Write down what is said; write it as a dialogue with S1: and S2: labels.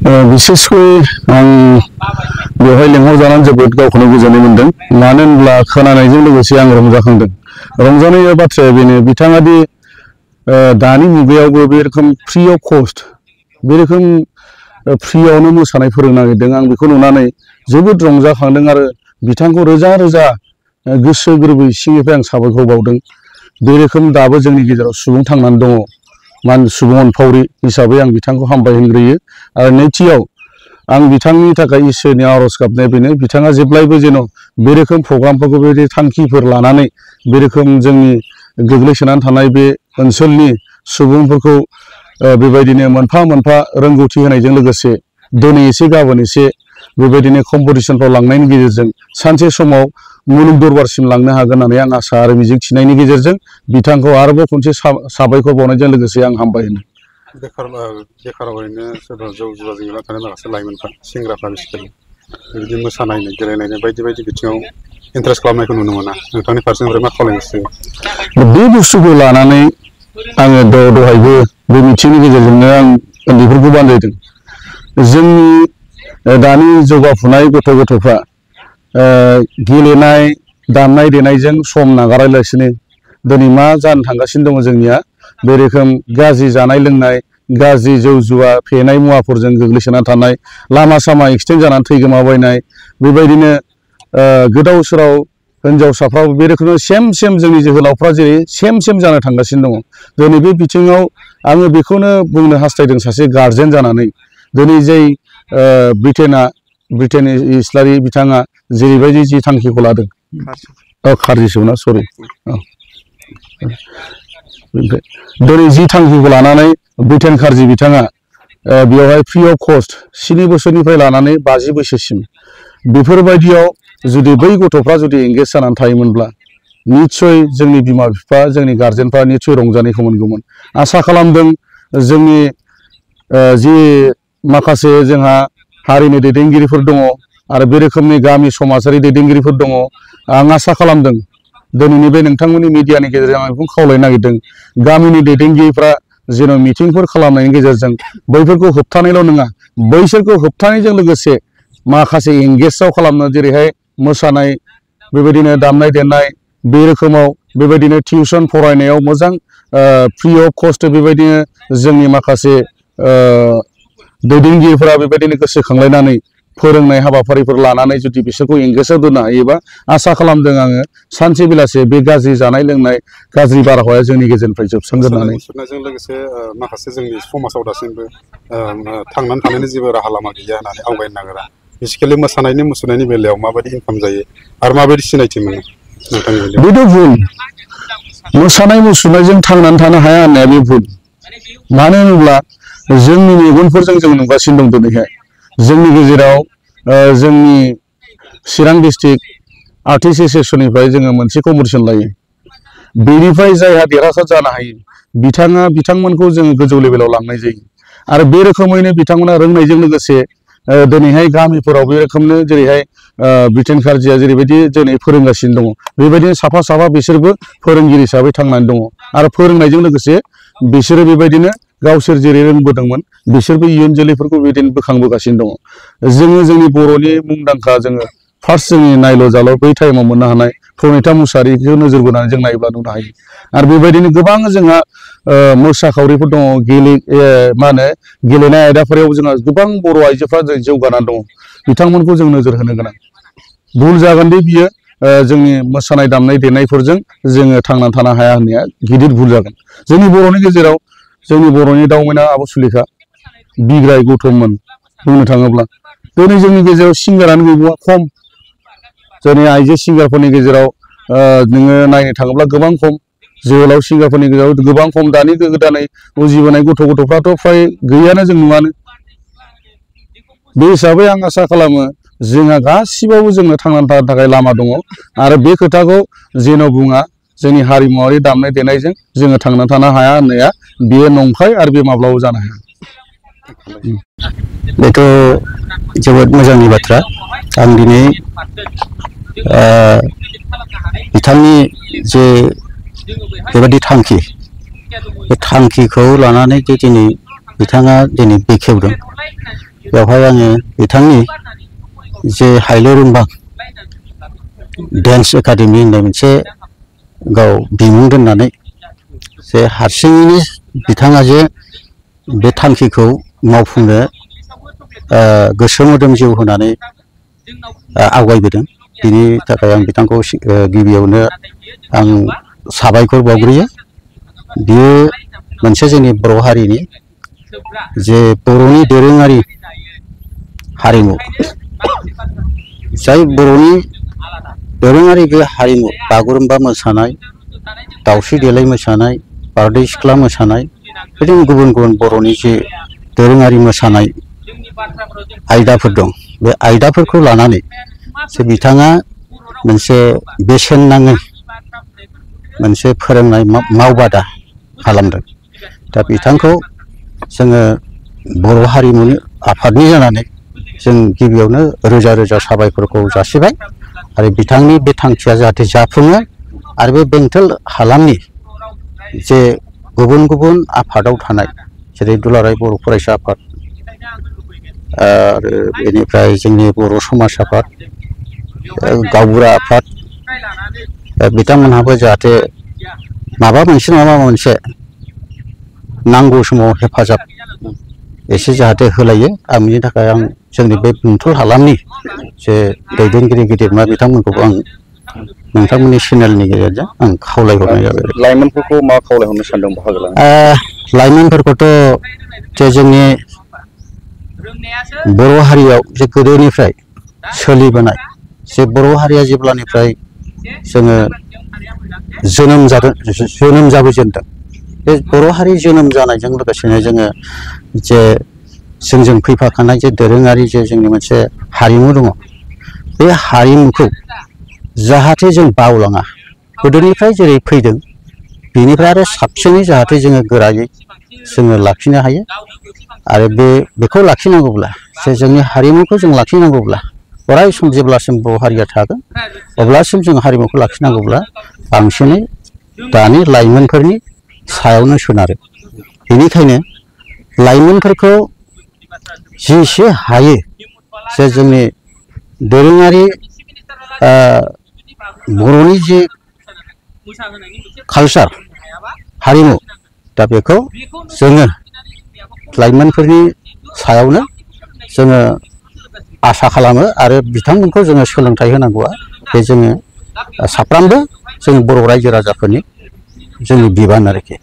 S1: बिसेसकै आं बेवहाय लेंहरजानानै जोबोद गावखौनो गोजोननाय मोनदों। मानो होनब्ला खोनानायजों लोगोसे आं रंजाखांदों। रंजानाय बाथ्राया बेनो बिथाङा दि दानि मुगायावबो बे रोखोम फ्रि अफ कस्ट बे रोखोम फ्रियावनो मोसानाय फोरोंनो नागिरदों। आं बेखौ नुनानै जोबोद रंजाखांदों आरो बिथांखौ रोजा रोजा गोसो गोरबो सिंनिफ्राय आं साबायखर बावदों। बे रोखोम दाबो जोंनि गेजेराव सुबुं थांनानै दङ। सुबुं अनफावरि हिसाबै आं बिथांखौ हामबाय होनग्रोयो। आरो नैथियाव आं बिथांनि थाखाय इसोरनि आरज गाबनाया बेनो बिथाङा जेब्लायबो जेन' बे रोखोम प्रग्रामफोरखौ बेबायदि थांखिफोर लानानै बे रोखोम जोंनि गोग्लैसोनानै थानाय बे ओनसोलनि सुबुंफोरखौ बेबायदिनो मोनफा मोनफा रोंगौथि होनायजों लोगोसे दिनै एसे गाबोन एसे बेबायदिनो कम्पिटिसनफ्राव लांनायनि गेजेरजों सानसे समाव मुलुग दरबारसिम लांनो हागोन होननानै आं आसा आरो मिजिं थिनायनि गेजेरजों बिथांखौ आरोबाव खनसे साबायखर बावनायजों लोगोसे आं हामबाय होनो।
S2: बेखार ओरैनो सोरबा जौ जुवाजों थानाय माखासे लाइमोनफ्रा सेंग्राफ्रा बेसिकेलि बिदि मोसानायनो गेलेनायनो बायदि बायदि बिथिङाव इन्टारेस्ट खालामनायखौ नुनो मोना। नोंथांनि फारसेनिफ्राय मा खावलायनो?
S1: बे बुस्थुखौ लानानै आङो दहायबो बे मिथिंनि गेजेरजोंनो आं उन्दैफोरखौ बानजायदों। जोंनि दानि जौगाफुनाय गथ'फ्रा गेलेनाय दामनाय देनायजों सम नागारालासिनो दिनै मा जानो थांगासिनो दङ जोंनिया बे रोखोम गाज्रि जानाय लोंनाय गाज्रि जौ जुवा फेनाय मुवाफोरजों गोग्लैसोना थानाय लामा सामा एक्सिडेन्ट जानानै थैगोमाबायनाय बेबायदिनो गोदाव सोराव हिनजावसाफ्राबो बे रोखोमनो सेम जोंनि जोहोलावफ्रा जेरै सेम जानो थांगासिनो दङ। दिनै बे बिथिङाव आङो बेखौनो बुंनो हास्थायदों सासे गारजेन जानानै दिनै जै ब्रिटेन इस्लारि बिथाङा जेरैबायदि जि थांखिखौ लादों खारजिसौना सरि दिनै जि थांखिखौ लानानै ब्रिटेन खारजि बिथाङा बेवहाय फ्रि अफ कस्ट 7 बोसोरनिफ्राय लानानै 50 बोसोरसिम बेफोरबायदियाव जुदि बै गथ'फ्रा जुदि एंगेज जानानै थायोमोनब्ला निस्सय जोंनि बिमा बिफा जोंनि गारजेनफ्रा निस्सय रंजानायखौ मोनगौमोन। आसा खालामदों जोंनि जि माखासे जोंहा हारिनि दैदेनगिरिफोर दङ आरो बे रोखोमनि गामि समाजारि दैदेनगिरिफोर दङ। आं आसा खालामदों दिनैनि बे नोंथांमोननि मिडियानि गेजेरजों आं बेखौ खावलायनो नागिरदों गामिनि दैदेनगिरिफ्रा जेन' मिटिंफोर खालामनायनि गेजेरजों बैफोरखौ होबथानायल' नङा बैसोरखौ होबथानायजों लोगोसे माखासे एंगेजआव खालामनो जेरैहाय मोसानाय बेबायदिनो दामनाय देनाय बे रोखोमाव बेबायदिनो टिउसन फरायनायाव मोजां फ्रि अफ कस्ट बेबायदिनो जोंनि माखासे दैदेनगिरिफोरा बेबायदिनो गोसोखांलायनानै फोरोंनाय हाबाफारिफोर लानानै जुदि बिसोरखौ एंगेजआव दोननो हायोबा आसा खालामदों आङो सानसे बेलासे बे गाज्रि जानाय लोंनाय गाज्रि बारहावाया जोंनि गेजेरनिफ्राय जोबस्रांगोन होननानै।
S2: मुसुरनायजों लोगोसे माखासे जोंनि समाजाव दासिमबो थांनानै थानायनि जेबो राहा लामा गैया होननानै आवगायनो नागिरा। बेसिकेलि मोसानायनि मुसुरनायनि बेलायाव माबायदि इनकाम जायो आरो माबायदि सिनायथि मोनो नोंथांनि बेलायाव?
S1: बेथ' भुल। मोसानाय मुसुरनायजों थांनानै थानो हाया होननाया बे भुल। मानो होनोब्ला जोंनि मेगनफोरजों जों नुगासिनो दं दिनैहाय जोंनि गेजेराव जोंनि चिरां डिस्ट्रिक्ट आर्टिस्ट एस'सिएशननिफ्राय जोङो मोनसे कम्पिटिसन लायो। बेनिफ्राय जायहा देरहासार जानो हायो बिथांमोनखौ जोङो गोजौ लेभेलाव लांनाय जायो आरो बे रोखोमैनो बिथांमोना रोंनायजों लोगोसे दिनैहाय गामिफोराव बे रोखोमनो जेरैहाय ब्रिटेन खारजिया जेरैबायदि दिनै फोरोंगासिनो दङ बेबायदिनो साफा बिसोरबो फोरोंगिरि हिसाबै थांनानै दङ आरो फोरोंनायजों लोगोसे बिसोरो बेबायदिनो गावसोर जेरै रोंबोदोंमोन बिसोरबो इयुन जोलैफोरखौ बेबायदिनो बोखांबोगासिनो दङ। जोङो जोंनि बर'नि मुंदांखा जोङो फार्स्ट जोंनि नायल' जाल' बै टाइमाव मोननो हानाय प्रनिता मुसाहारिखौ नोजोर बोनानै जों नायोब्ला नुनो हायो आरो बेबायदिनो गोबां जोंहा मोसाखावरिफोर दङ गेलेनाय आयदाफोराव जोंहा गोबां बर' आइजोफ्रा जौगानानै दङ बिथांमोनखौ जों नोजोर होनो गोनां। भुल जागोन दि बियो जोंनि मोसानाय दामनाय देनायफोरजों जोङो थांनानै थानो हाया होननाया गिदिर भुल जागोन। जोंनि बर'नि गेजेराव जोंनि बर'नि दावमैना आब' सुलेखा बिग्राय गौतममोन बुंनो थाङोब्ला दिनै जोंनि गेजेराव सिंगारानो गैबावा खम। जोंनि आइजो सिंगारफोरनि गेजेराव नोङो नायनो थाङोब्ला गोबां खम जोहोलाव सिंगारफोरनि गेजेराव गोबां खम दानि गोदानै उजिबोनाय गथ'फ्राथ' फ्राय गैयानो जों नुवानो। बे हिसाबै आं आसा खालामो जोंहा गासिबावबो जोंनो थांनानै थानो थाखाय लामा दङ आरो बे खोथाखौ जेन' बुङा जोंनि हारिमुवारि दामनाय देनायजों जोङो थांनानै थानो हाया होननाया बेयो नंखाय आरो बे माब्लाबाबो जानो हाया।
S3: बेथ' जोबोद मोजांनि बाथ्रा। आं दिनै बिथांनि जे बेबायदि थांखि बे थांखिखौ लानानै जे दिनै बिथाङा दिनै बेखेवदों बेवहाय आङो बिथांनि जे हायलोरुंबां डेन्स एकाडेमि होननाय मोनसे गाव बिमुं दोननानै जे हारसिङैनो बिथाङा जे बे थांखिखौ मावफुंनो गोसो मोदोम जिउ होनानै आवगायबोदों। बिनि थाखाय आं बिथांखौ गिबियावनो आं साबायखर बावग्रोयो। बियो मोनसे जोंनि बर' हारिनि जे बर'नि दोरोङारि हारिमु, जाय बर'नि दोरोङारि बे हारिमु बागुरुम्बा मोसानाय, दावस्रि देलाय मोसानाय, बारदै सिख्ला मोसानाय, बिदिनो गुबुन गुबुन बर'नि जे दोरोङारि मोसानाय आयदाफोर दं। बे आयदाफोरखौ लानानै जे बिथाङा मोनसे बेसेन नाङै मोनसे फोरोंनाय मावबादा खालामदों। दा बिथांखौ जोङो बर' हारिमुनि आफादनि जानानै जों गिबियावनो रोजा रोजा साबायखरखौ जासिबाय आरो बिथांनि बे थांखिया जाहाथे जाफुङो आरो बे बेंटल हालामनि जे गुबुन गुबुन आफादाव थानाय जेरै दुलाराय बर' फरायसा आफाद आरो बेनिफ्राय जोंनि बर' समाज आफाद, गावबुरा आफाद, बिथांमोनहाबो जाहाथे माबा मोनसे नङा माबा मोनसे नांगौ समाव हेफाजाब एसे जाहाथे होलायो। आं बिनि थाखाय आं जोंनि बे बेंटल हालामनि जे दैदेनगिरि गिदिरमा बिथांमोनखौबो आं नोंथांमोननि चेनेलनि गेजेरजों आं खावलायहरनाय जाबाय।
S1: लाइमोनफोरखौ मा खावलायहरनो सानदों बाहागो लानो?
S3: लाइमोनफोरखौथ' जे जोंनि बर' हारियाव जे गोदोनिफ्राय सोलिबोनाय जे बर' हारिया जेब्लानिफ्राय जोङो जोनोम जाबोजेनदों, बे बर' हारि जोनोम जानायजों लोगोसेनो जोङो जे जोंजों फैफाखानाय जे दोरोङारि जे जोंनि मोनसे हारिमु दङ, बे हारिमुखौ जाहाथे जों बावलाङा। गोदोनिफ्राय जेरै फैदों बेनिफ्राय आरो साबसिनै जाहाथे जोङो गोरायै जोङो लाखिनो हायो। आरो बेखौ लाखिनांगौब्ला, जे जोंनि हारिमुखौ जों लाखिनांगौब्ला, अराय सम जेब्लासिम बर' हारिया थागोन अब्लासिम जों हारिमुखौ लाखिनांगौब्ला बांसिनै दानि लाइमोनफोरनि सायावनो सोनारो। बेनिखायनो लाइमोनफोरखौ जेसे हायो जे जोंनि दोरोङारि बर'नि जे कालचार हारिमु, दा बेखौ जोङो लाइमोनफोरनि सायावनो जोङो आसा खालामो आरो बिथांमोनखौ जोङो सोलोंथाइ होनांगौआ बे जोङो साफ्रोमबो जों बर' रायजो राजाफोरनि जोंनि बिबान आरोखि।